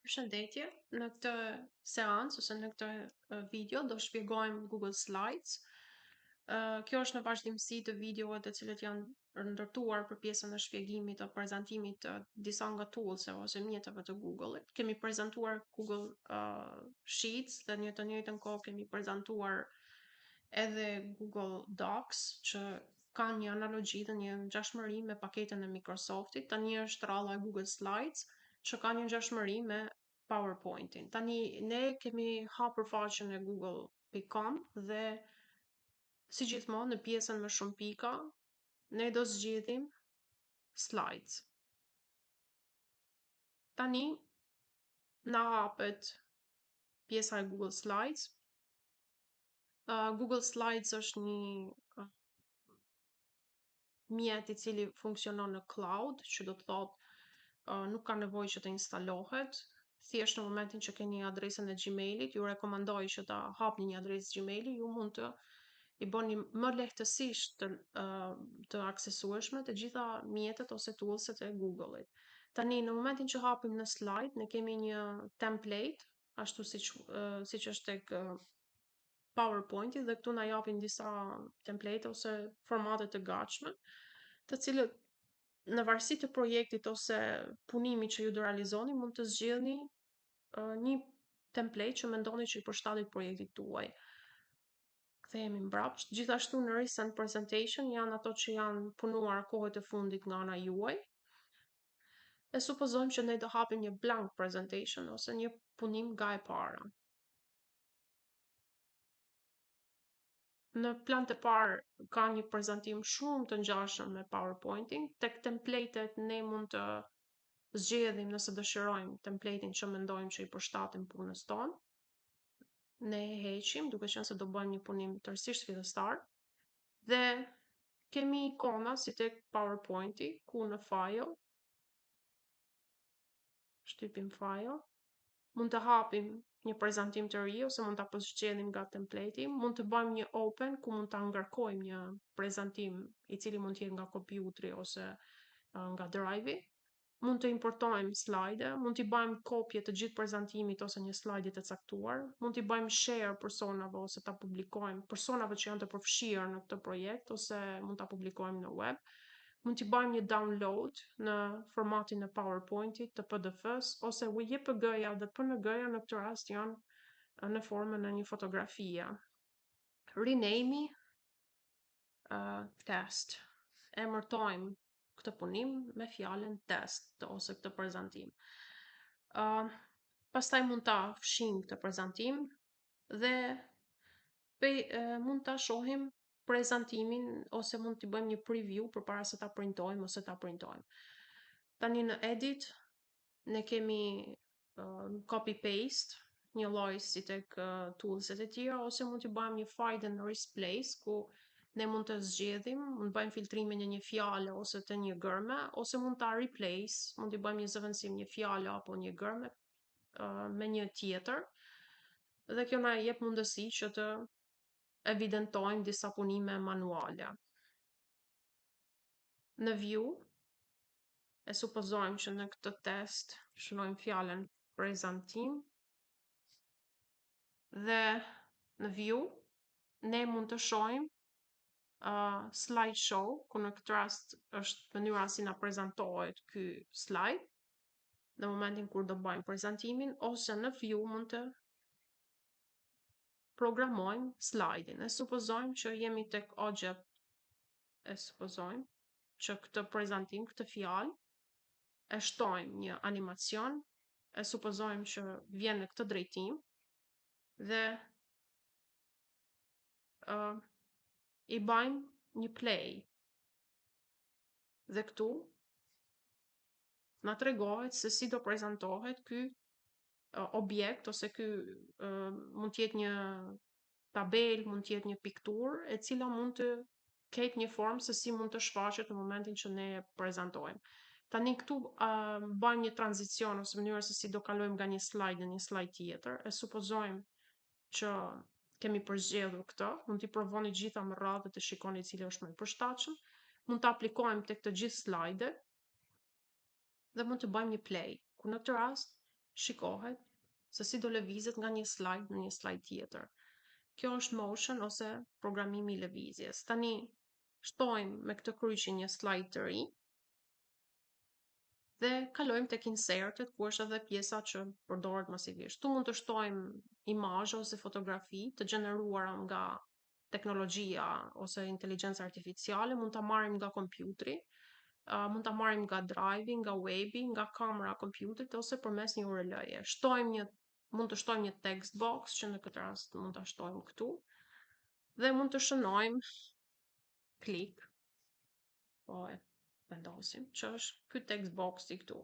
Përshëndetje, në këtë seancë ose në këtë video do shpjegojmë Google Slides. Kjo është në vazhdimësi të videove të cilët janë ndërtuar për pjesën e shpjegimit të prezantimit të disa nga toolseve ose mjeteve të Google-it. Kemi prezantuar Google Sheets dhe në të njëjtën kohë kemi prezantuar edhe Google Docs, që kanë një analogji dhe një ngjashmëri me paketën e Microsoftit. Tani është radha e Google Slides, që ka një ngjashmëri me PowerPointin. Tani ne kemi hapur faqen e google.com dhe si gjithmonë në pjesën me shumë pika ne do zgjedhim Slides. Tani na hapet pjesa e Google Slides. Google Slides është një mjet i cili funksionon në cloud, që do të thotë nuk ka nevojë që të instalohet. Thjesht në momentin që keni adresën e Gmailit, ju rekomandoj që ta hapni një adresë Gmaili, ju mund të i bëni më lehtësisht të aksesueshme të gjitha mjetet ose toolset e Google-it. Tani në momentin që hapim në slide, ne kemi një template, ashtu siç është tek PowerPointi, dhe këtu na japin disa template ose formate të gatshme, të cilët në varësi të projektit ose punimit që ju do realizoni, mund të zgjidhni një template që mendoni që i përshtatet projektit tuaj. Kthehemi mbrapsht. Gjithashtu në recent presentation janë ato që janë punuar kohët e fundit nga ana juaj. E supozojmë që ne do hapim një blank presentation ose një punim nga e para. Në plan të parë ka një prezantim shumë të ngjashëm me PowerPointin. Tek templatet ne mund të zgjedhim nëse dëshirojmë templatein që mendojmë që i përshtatim punës tonë. Ne e heqim, duke qenë se do bëjmë një punim tërësisht fillestar. Dhe kemi ikona si tek PowerPointi, ku në file shtypim file, mund të hapim një prezantim të ri ose mund ta përzgjedhim nga template-i, mund të bëjmë një open ku mund ta ngarkojmë një prezantim i cili mund të jetë nga kompjuteri ose nga drive-i. Mund të importojmë slide, mund t'i bëjmë kopje të gjithë prezantimit ose një slide të caktuar, mund t'i bëjmë share personave ose ta publikojmë personave që janë të përfshirë në këtë projekt ose mund ta publikojmë në web. Mund t'i bëjmë një download në formatin e PowerPointit, të PDF-s ose JPG-ja dhe PNG-ja në këtë rast janë në formën e një fotografie. Rename test. Emërtojmë këtë punim me fjalën test ose këtë prezantim. Pastaj mund ta fshijmë këtë prezantim dhe mund ta shohim prezantimin ose mund t'i bëjmë një preview përpara se ta printojmë ose ta printojmë. Tani në edit ne kemi copy paste, një lloj si tek toolset e tjera, ose mund t'i bëjmë një find and replace ku ne mund të zgjedhim, mund të bëjmë filtrimin e një fjale ose të një gërme, ose mund ta replace, mund t'i bëjmë një zëvendësim një fjale apo një gërme me një tjetër. Dhe kjo na jep mundësi që të evidentojmë disa punime manuale. Në view, e supozojmë që në këtë test shënojmë fjalën prezantim dhe në view ne mund të shohim slideshow, ku në këtë rast është mënyra si na prezantohet ky slide në momentin kur do bëjmë prezantimin, ose në view mund të programojmë slide-in. E supozojmë që jemi tek object, e supozojmë që këtë prezantim, këtë fjalë, e shtojmë një animacion, e supozojmë që vjen në këtë drejtim dhe i bëjmë një play. Dhe këtu na tregohet se si do prezantohet ky objekt ose ky mund të jetë një tabel, mund të jetë një pikturë e cila mund të ketë një formë se si mund të shfaqet në momentin që ne e prezantojmë. Tani këtu bëjmë një tranzicion ose mënyrë se si do kalojmë nga një slide në një slide tjetër. E supozojmë që kemi përzgjedhur këtë, mund t'i provoni gjitha me radhë dhe të shikoni cili është më i përshtatshëm. Mund të aplikojmë tek të gjithë slide dhe mund të bëjmë një play, ku në këtë rast Shikohet se si do lëvizet nga një slide në një slide tjetër. Kjo është motion ose programimi i lëvizjes. Tani shtojmë me këtë kryqin një slide të ri dhe kalojmë tek insertet, ku është edhe pjesa që përdoret masivisht. Ktu mund të shtojmë imazhe ose fotografi të gjeneruara nga teknologjia ose inteligjenca artificiale, mund ta marrim nga kompjuteri, mund ta marrim nga Drive-i, nga webi, nga kamera e kompjuterit ose përmes një URL-je. Shtojmë një mund të shtojmë një text box që në këtë rast mund ta shtojmë këtu dhe mund të shënojmë klik, po e vendosim, që është ky text box i këtu.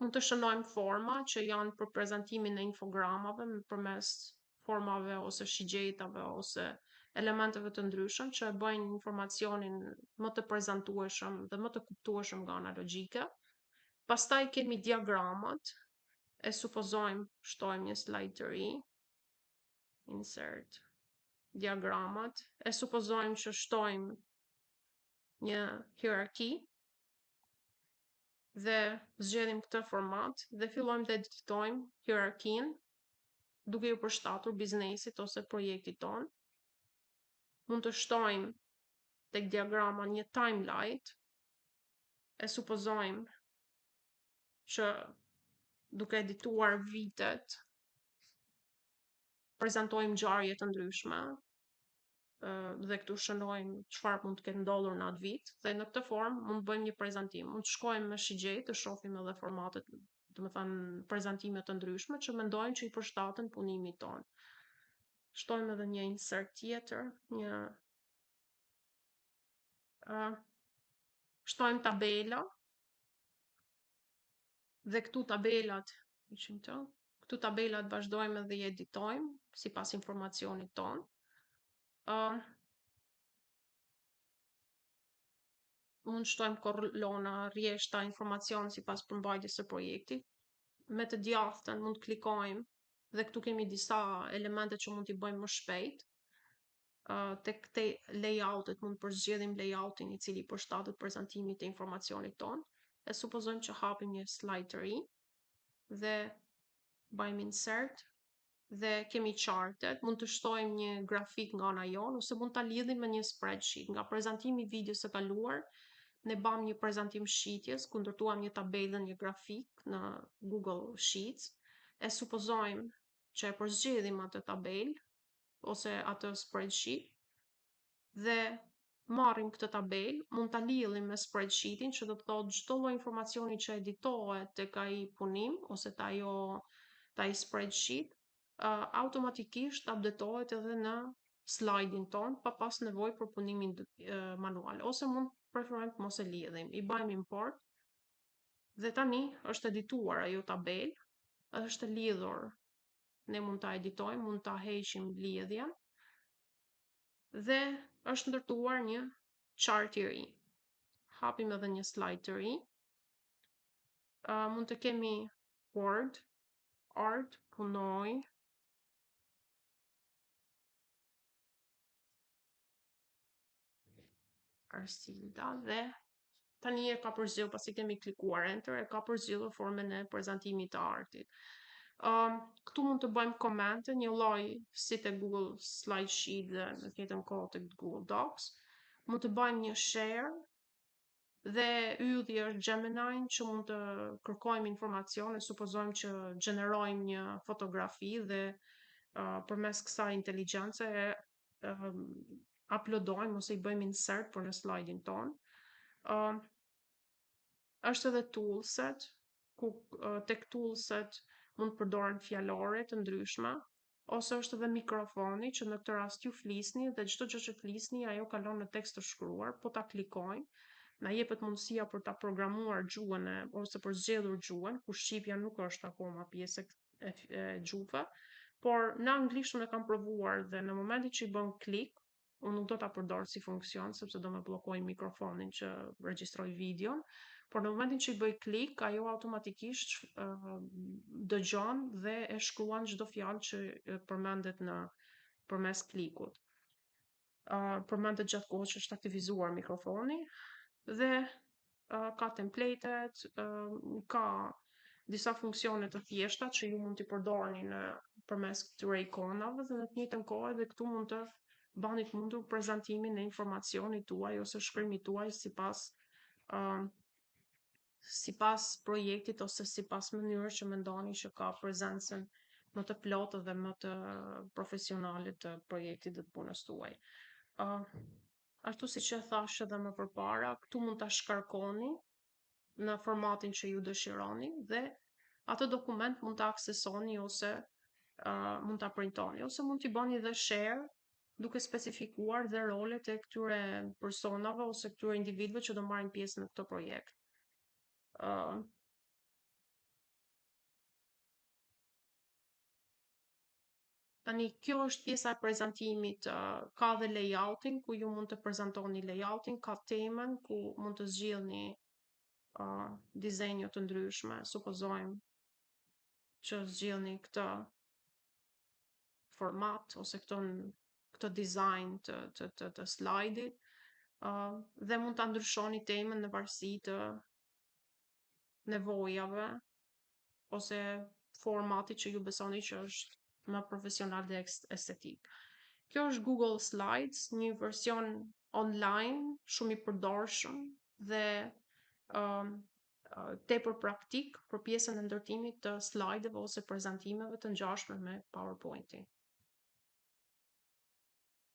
Mund të shënojmë forma që janë për prezantimin e infogramave përmes formave ose shigjetave ose elementeve të ndryshëm që e bëjnë informacionin më të prezantueshëm dhe më të kuptueshëm nga ana logjike. Pastaj kemi diagramat, e supozojmë shtojmë një slide të ri, insert diagramat, e supozojmë që shtojmë një hierarki dhe zgjedhim këtë format dhe fillojmë të editojmë hierarkinë duke ju përshtatur biznesit ose projektit ton. Mund të shtojmë tek diagrama një timeline, e supozojmë që duke edituar vitet prezantojmë ngjarje të ndryshme dhe këtu shënojmë çfarë mund të ketë ndodhur në atë vit dhe në këtë formë mund të bëjmë një prezantim. Mund të shkojmë me shigjet të shohim edhe formatet, do të thënë prezantime të ndryshme që mendojmë që i përshtaten punimit ton. Shtojmë edhe një insert tjetër, një shtojmë tabela dhe këtu tabelat, ishin këto, këtu tabelat vazhdojmë edhe i editojmë sipas informacionit ton. Mund shtojmë kolona, rrjeshta, informacion sipas përmbajtjes së projektit. Me të djathtën mund të klikojmë dhe këtu kemi disa elemente që mund t'i bëjmë më shpejt. Tek te layoutet mund të përzgjedhim layoutin i cili përshtatet prezantimit të informacionit ton. E supozojmë që hapim një slide të ri dhe bëjmë insert dhe kemi chartet, mund të shtojmë një grafik nga ana jonë ose mund ta lidhim me një spreadsheet. Nga prezantimi i videos së kaluar, ne bam një prezantim shitjes ku ndërtuam një tabelë dhe një grafik në Google Sheets. E supozojmë që e përzgjedhim atë tabelë ose atë spreadsheet dhe marrim këtë tabelë, mund ta lidhim me spreadsheetin, që do të thotë çdo lloj informacioni që editohet tek ai punim ose te ajo te ai spreadsheet, automatikisht updatohet edhe në slide-in ton pa pas nevojë për punimin manual ose mund preferojmë të mos e lidhim. I bëjmë import dhe tani është edituar ajo tabelë, është lidhur. Ne mund ta editojmë, mund ta heqim lidhjen dhe është ndërtuar një chart i ri. Hapim edhe një slide të ri. Mund të kemi Word, art, punoj, Arsilda dhe tani e ka përzgjedhur pasi kemi klikuar enter, e ka përzgjedhur formën e prezantimit të artit. Këtu mund të bëjmë komente, një lloj si te Google Slide Sheet dhe në të njëjtën kohë te Google Docs. Mund të bëjmë një share dhe ylli është Gemini që mund të kërkojmë informacione, supozojmë që gjenerojmë një fotografi dhe përmes kësaj inteligjence e uploadojmë ose i bëjmë insert për në slide-in ton. Është edhe toolset, ku tek toolset mund të përdoren fjalore të ndryshme, ose është edhe mikrofoni që në këtë rast ju flisni dhe çdo gjë që flisni ajo kalon në tekst të shkruar, po ta klikojmë, na jepet mundësia për ta programuar gjuhën e, ose për zgjedhur gjuhën, ku shqipja nuk është akoma pjesë e gjuhëve, por në anglisht unë e kam provuar dhe në momentin që i bën klik, unë nuk do ta përdor si funksion sepse do më bllokoj mikrofonin që regjistroj videon, por në momentin që i bëj klik, ajo automatikisht dëgjon dhe e shkruan çdo fjalë që përmendet në përmes klikut. Përmendet gjatë kohës që është aktivizuar mikrofoni dhe ka templatet, ka disa funksione të thjeshta që ju mund t'i përdorni në përmes këtyre ikonave dhe në të njëjtën kohë edhe këtu mund të bëni të mundur prezantimin e informacionit tuaj ose shkrimit tuaj sipas projektit ose sipas mënyrës që mendoni që ka prezencën më të plotë dhe më të profesionale të projektit dhe të punës tuaj. Ashtu siç e thash edhe më përpara, këtu mund ta shkarkoni në formatin që ju dëshironi dhe atë dokument mund ta aksesoni ose mund ta printoni ose mund t'i bëni dhe share duke specifikuar dhe rolet e këtyre personave ose këtyre individëve që do marrin pjesë në këtë projekt. Tani kjo është pjesa e prezantimit, ka dhe layoutin ku ju mund të prezantoni layoutin, ka temën ku mund të zgjidhni dizenjo të ndryshme, supozojmë që zgjidhni këtë format ose këtë dizajn të slide-it, dhe mund ta ndryshoni temën në varësi të nevojave ose formatit që ju besoni që është më profesional dhe estetik. Kjo është Google Slides, një version online shumë i përdorshëm dhe tepër praktik për pjesën e ndërtimit të slajdeve ose prezantimeve të ngjashme me PowerPointin.